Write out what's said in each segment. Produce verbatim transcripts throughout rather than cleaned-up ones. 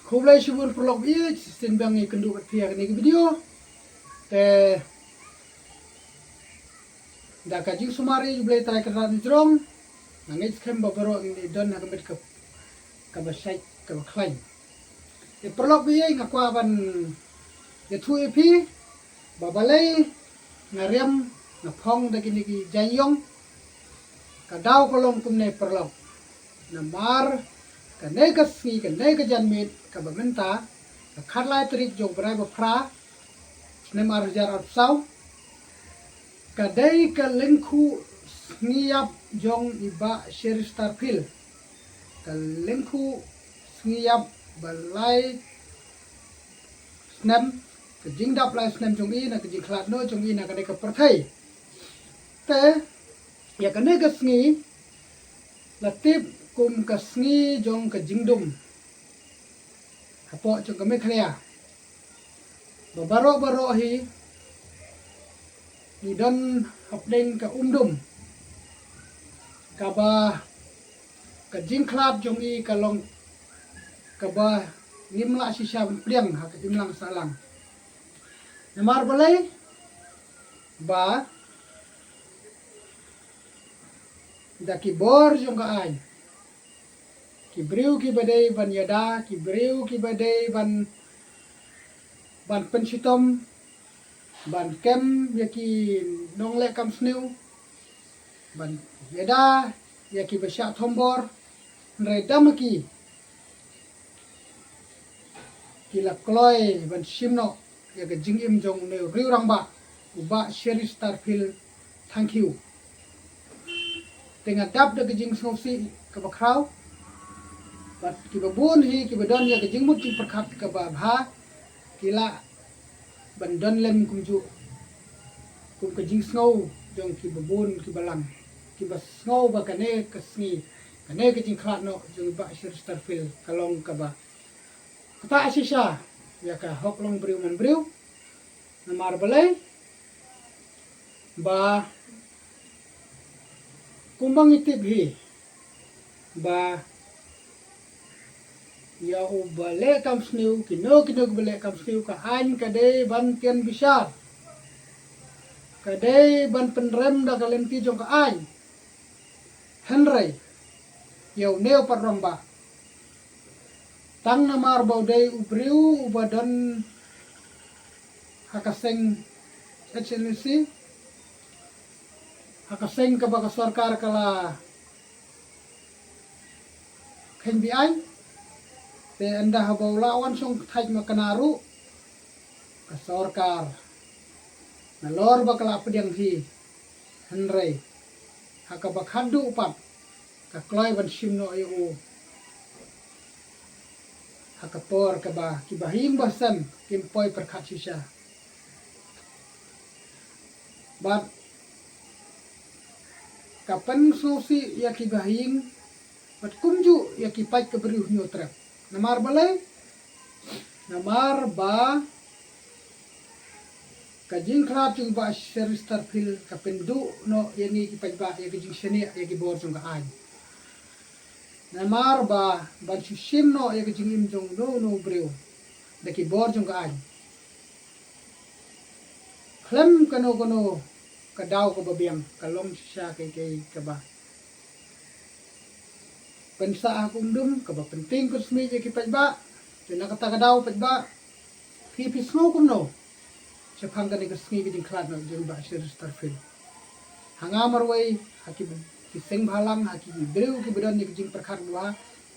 Khublei shibun paralok ba ïeit, shisien biang ngi kynduh bad phi ha kane ka video. Te da ka jingsumar ïa U Blei Trai Kynrad Nongthymmai, nga ngeit skhem ba baroh ngin ïa don ha ka met ka, kaba shait kaba khlaiñ. Te paralok ba ïeit, nga kwah ban ïathuh ïa phi ba balei nga riam, nga phong da kine ki jaiñïong. Ka daw ka long kumne paralok. Namar kane ka sngi, kane ka janmiet kaba mynta, ka khatlai tarik jong u bnai ba phra, snem ar hajar arphew saw, ka dei ka lyngkhuh sngi ïap jong i Bah Cheristerfield. Ka lyngkhuh sngi ïap ba lai snem, ka jingdap lai snem jong i na ka jingkhlad noh jong i na kane ka pyrthei. Te ïa kane ka sngi la tip kum ka sngi jong ka jingdum hapoh jong ka Meghalaya. Ba baroh baroh hi ngi don hapdeng ka umdum kaba ka jingkhlad jong i ka long kaba ngim lah shisha ban pdiang ha ka imlang sahlang. Namar balei? Ba da ki bor jong ka aiñ, ki briew kiba dei ban ïada, ki briew kiba dei ban, ban pynshitom, ban kem ïa ki nongleh kam sniew, ban ïada ïa kiba shah thombor, hynrei da ma ki, ki la kloi ban shim noh ïa ka jingim jong une u briew rangbah, u Bah Cheristerfield Thangkhiew. Te nga dap da ka jingsngewsih kaba khraw. Bad kiba bun hi kiba don ïa ka jingmut jingpyrkhat kaba bha, ki lah ban don lem kumjuh, kum ka jingsngew jong kiba bun kiba lang, kiba sngew ba kane ka sngi, kane ka jingkhlad noh jong i Bah Cheristerfield ka long kaba ktah shisha ïa ka hok long briew man briew. Namar balei? Ba kumba ngi tip hi ba ïa uba leh kam sniew, kino kino kiba leh kam sniew, ka aiñ ka dei ban tian bishar, ka dei ban pynrem da ka lynti jong ka aiñ. Hynrei ïa une u patrong ba tang namar ba u dei u briew uba don ha ka seng H N C, ha ka seng kaba ka sorkar ka la kheiñ be-aiñ, te ynda haba u la wan shong thait ma kane ruh, ka sorkar nalor ba ka la pdiang hi, hynrei ha kaba khatduh pat ka kloi ban shim noh ïa u ha ka por kaba kiba haïing ba sem kim poi pyrkhat shisha. Bad ka pynsngewsih ïa kiba haïing bad kumjuh ïa ki paid ka Bri u Hynñiewtrep. Namar balei? Namar ba ka jingkhlad jong i Bah Cheristerfield ka pynduh noh ïa ngi ki paidbah ïa ka jingshaniah ïa ki bor jong ka aiñ. Namar ba ban shu shim noh ïa ka jingim jong uno uno u briew da ki bor jong ka aiñ, khlem kano kano ka daw kaba biang, ka long shisha kaei kaei kaba pynsah ha ka umdum, kaba pyntieng pynsmit ïa ki paidbah. Te na kata ka daw paidbah, phi phi sngew kumno shaphang kane ka sngi ka jingkhlad noh jong i Bah Cheristerfield? Ha nga marwei, ha ki, ki seng bhalang, ha ki briew kiba don ïa ka jingpyrkhat ba bha,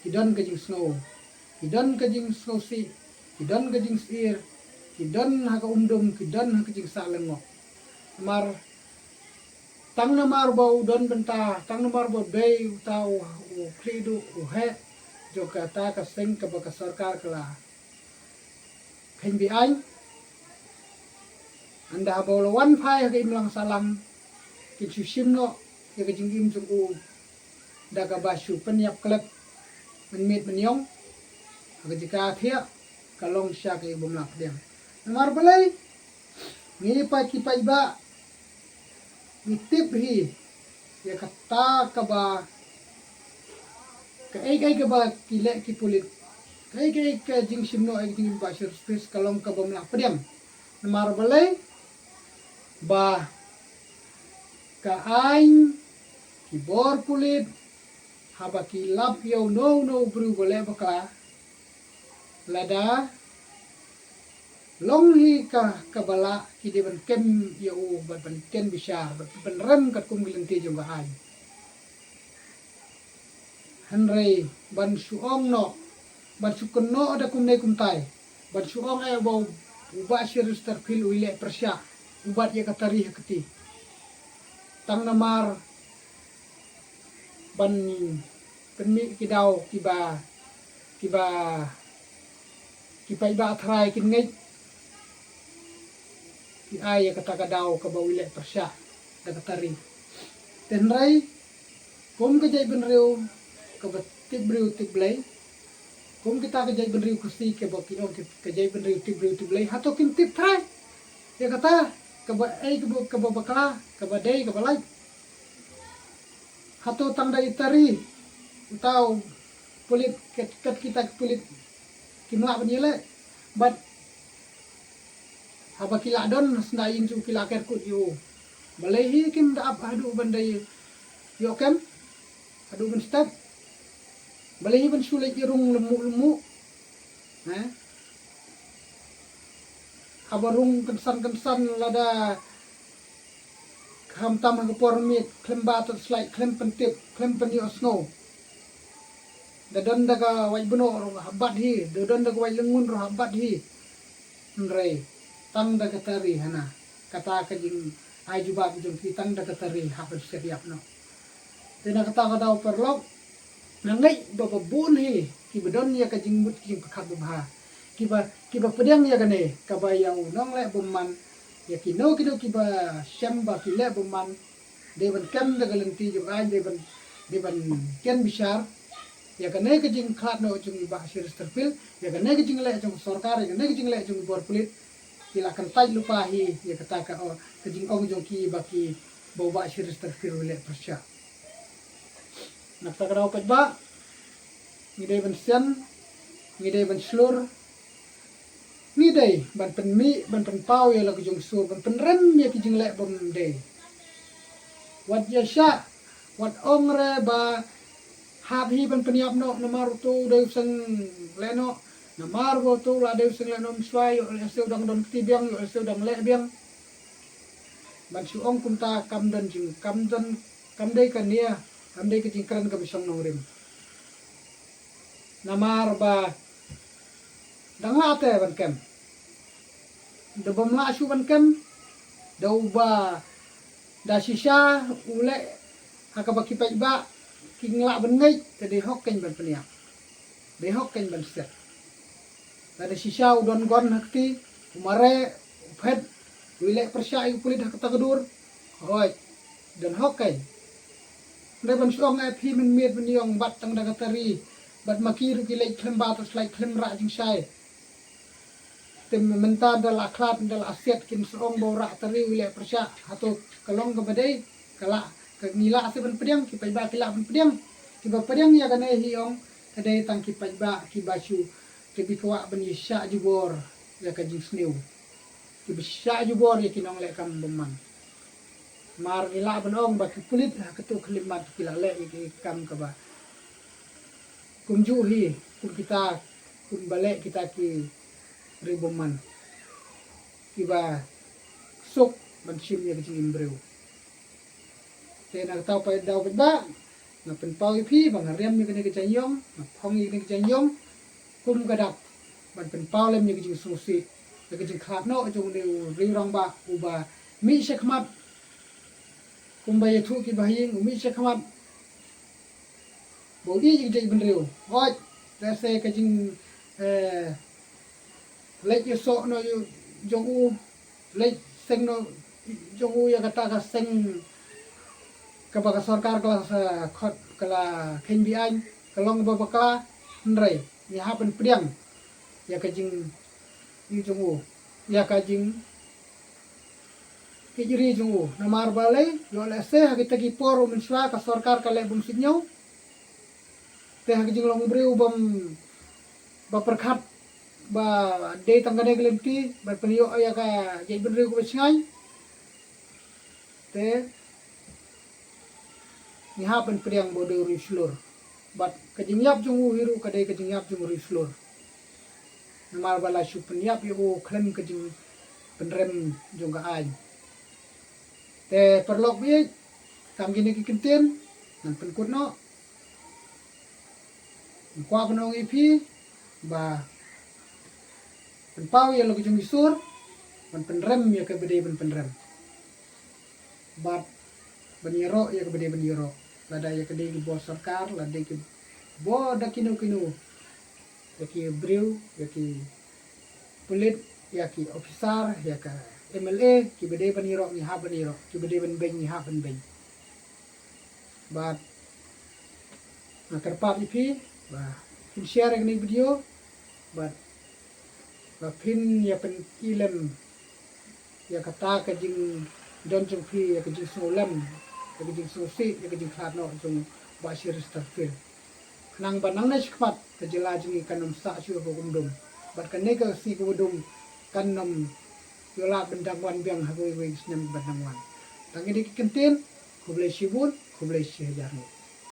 ki don ka jingsngew, ki don ka jingsngewsih, ki don ka jingsyier, ki don ha ka umdum, ki don ha ka jingsah lyngngoh. Namar tang namar ba u don bynta, tang namar ba u dei uta u, u khlieh duh, u heh jong kata ka seng kaba ka sorkar ka la kheiñ be-aiñ, ynda haba u la wan phai ha ka imlang sahlang, kin shu shim noh ïa ka jingim jong u da kaba shu pynïap klet mynmiet mynïong ha ka jaka thiah, ka long shisha kaei bym lah pdiang. Namar balei? Ngi paid ki paidbah ngi tip hi ïa kata kaba, kaei kaei kaba ki leh ki pulit, Kaei kaei ka jingshim noh ïa ka jingim Bah Cyrus Field ka long ka bym lah pdiang. Namar balei? Ba ka aiñ, ki bor pulit, haba ki lap ïa uno uno u briew ba leh bakla, lada long hi ka, kaba lah, ki dei ban kem ïa u, ban, ban kem bishar, ban, ban rem katkum ki lynti jong ka aiñ. Hynrei ban shu ong noh, ban shu kynnoh da kumne kumtai, ban shu ong eh ba u, u Bah Cyrus Field u leh pyrshah, u bat ïa ka tari ha kti. Tang namar ban pynmih ki daw kiba, kiba, ki paidbah tharai kin ngeit, ki ai ïa kata ka daw kaba u leh pyrshah da ka tari. Te hynrei kum ka jaitbynriew kaba tip briew tip Blei, kum kita ka jaitbynriew Khasi kaba ki ong ki, ka jaitbynriew tip briew tip Blei, hato kin tip tharai ïa kata kaba ei, kaba, kaba bakla, kaba dei, kaba lait? Hato tang da i tari uta u pulit, kat, kat kita ki pulit kim lah ban ïaleh? Bad haba ki lah don sngewdei ïa u, ki lah ker kut ïa u, balei hi kim da ap haduh ban da ïoh kem, haduh ban step? Balei hi ban shu leit ïa rung lemu lemu? Eh? Haba rung kynsan kynsan lada khamtam ha ka por miet, khlem ba torchlight, khlem pyntip, khlem pynïohsngew. Da don da ka wait bnok ruh hap bat hi, da don da ka wait lyngngun ruh hap bat hi. Hynrei tang da ka tari hana, kata ka jingai jubab jong ki, tang da ka tari hap ban siat ïap noh. Te na kata ka daw paralok, nga ngeit ba, ba bun hi kiba don ïa ka jingmut jingpyrkhat babha, kiba, kiba pdiang ïa kane, kaba ïa u nongleh bymman, ïa kino kino kiba shem ba ki leh bymman, dei ban kem da ka lynti jong aiñ, dei ban, dei ban kem bishar ïa kane ka jingkhlad noh jong i Bah Cyrus Field, ïa kane ka jingleh jong sorkar, ïa kane ka jingleh jong i bor pulit. Ki la kyntait lypa hi ïa kata ka, o, ka jingong jong ki ba ki, ba u Bah Cyrus Field u leh pyrshah. Na kata ka daw paidbah, ngi dei ban sian, ngi dei ban shlur, ngi dei ban pynmih, ban pynpaw ïa la ka jingsur, ban pynrem ïa ki jingleh bym dei. Wat ïa shah, wat ong re ba hap hi ban pynïap noh namar uto u dei u seng leh noh, namar ba uto u la dei u seng leh noh mynshuwa, ïoh lehse u dang don kti biang, ïoh lehse u dang leh biang. Ban shu ong kumta kam don jing, kam don, kam dei ka nia, kam dei ka jingkren kaba shong nongrim. Namar ba dang lah te ban kem. Da bym lah shuh ban kem, da uba, da shisha u leh ha kaba ki paidbah ki ngeit lah ban ngeit, te dei hok keiñ ban pynïap, dei hok keiñ ban siat. Lada shisha u don gun ha kti, u mareh, u phet, u leh pyrshah ïa u pulit ha kata ka dur, hooid, don hok keiñ. Hynrei ban shu ong eh phi mynmiet mynïong, bat tang da ka tari, bad ma ki ruh ki leit khlem ba torchlight, khlem rah jingshai. Te mynta da la khlad, da la siat, kin shu ong ba u rah tari, u leh pyrshah, hato ka long kaba dei? Ka lah, ka ngi lah se ban pdiang, ki paidbah ki lah ban pdiang. Kiba pdiang ïa kane hi ong, ka dei tang ki paidbah kiba shu, kiba kwah ban ïa shah jubor ïa ka jingsniew, kiba shah jubor ïa ki nongleh kam bymman. Mar ngi lah ban ong ba ki pulit ha kato ka khyllipmat ki la leh ïa ki kam kaba kumjuh hi kum kita, kumba leh kita ki riewbymman kiba suk ban shim ïa ka jingim briew. Te na kata pat daw pat ba nga pynpaw ïa phi ba nga rem ïa kane ka jaiñiong, nga phong ïa kane ka jaiñiong kum ka dak ban pynpaw lem ïa ka jingsngewsih, ïa ka jingkhlad noh jong une u riew rangbah uba mih shakhmat, kumba ïathuh ki bahaïing, u mih shakhmat ba u ïeit ïa ka jaitbynriew. Hooid, lehse ka jing, eh, leit ïasoh noh jong u, leit seng noh jong u ïa kata ka seng kaba ka sorkar ka la sa khot, ka la kheiñ be-aiñ, ka long kaba bakla, hynrei ngi hap ban pdiang ïa ka jing, ïa jong u, ïa ka jing ïeit ri jong u. Namar balei? Ïoh lehse ha kita ki por u mynshuwa ka sorkar ka leh bym suidñiew. Te ha ka jinglong briew bym, ba pyrkhat ba dei tang kane ka lynti ban pynïoh ïa ka jaitbynriew kaba shngaiñ. Te ngi hap ban pdiang ba u dei u riewshlur. Bad ka jingïap jong u hi ruh ka dei ka jingïap jong u riewshlur. Namar ba la shu pynïap ïa u khlem ka jingpynrem jong ka aiñ. Te paralok baieit, kam kine ki kyntien ngan pynkut noh. Nga kwah ban ong ïa phi ba pynpaw ïa la ka jong i sur, ban pynrem ïa kaba dei ban pynrem, bad ban ïaroh ïa kaba dei ban ïaroh. Lada ïa ka dei ki bor sorkar, lada dei ki bor da kino kino, ïa ki briew, ïa ki pulit, ïa ki officer, ïa ka M L A, kiba dei ban ïaroh ngi hap ban ïaroh, kiba dei ban beiñ ngi hap ban beiñ. Bad nga kyrpad ïa phi ba phin share ïa kane ka video, bad ba phin ïa pynilem ïa kata ka jingdon jong phi, ïa ka jingsngewlem, ïa ka jingsngewsih, ïa ka jingkhlad noh jong Bah Cheristerfield. Khnang ba nangne shakhmat ka jylla jong ngi kan ym sah shuh ïa ka umdum, bad kane ka sngi kaba dum kan ym ïoh lad ban dang wan biang ha kawei kawei ka snem ban dang wan. Tang kine ki kyntien, khublei shibun, khublei shihajar nguh.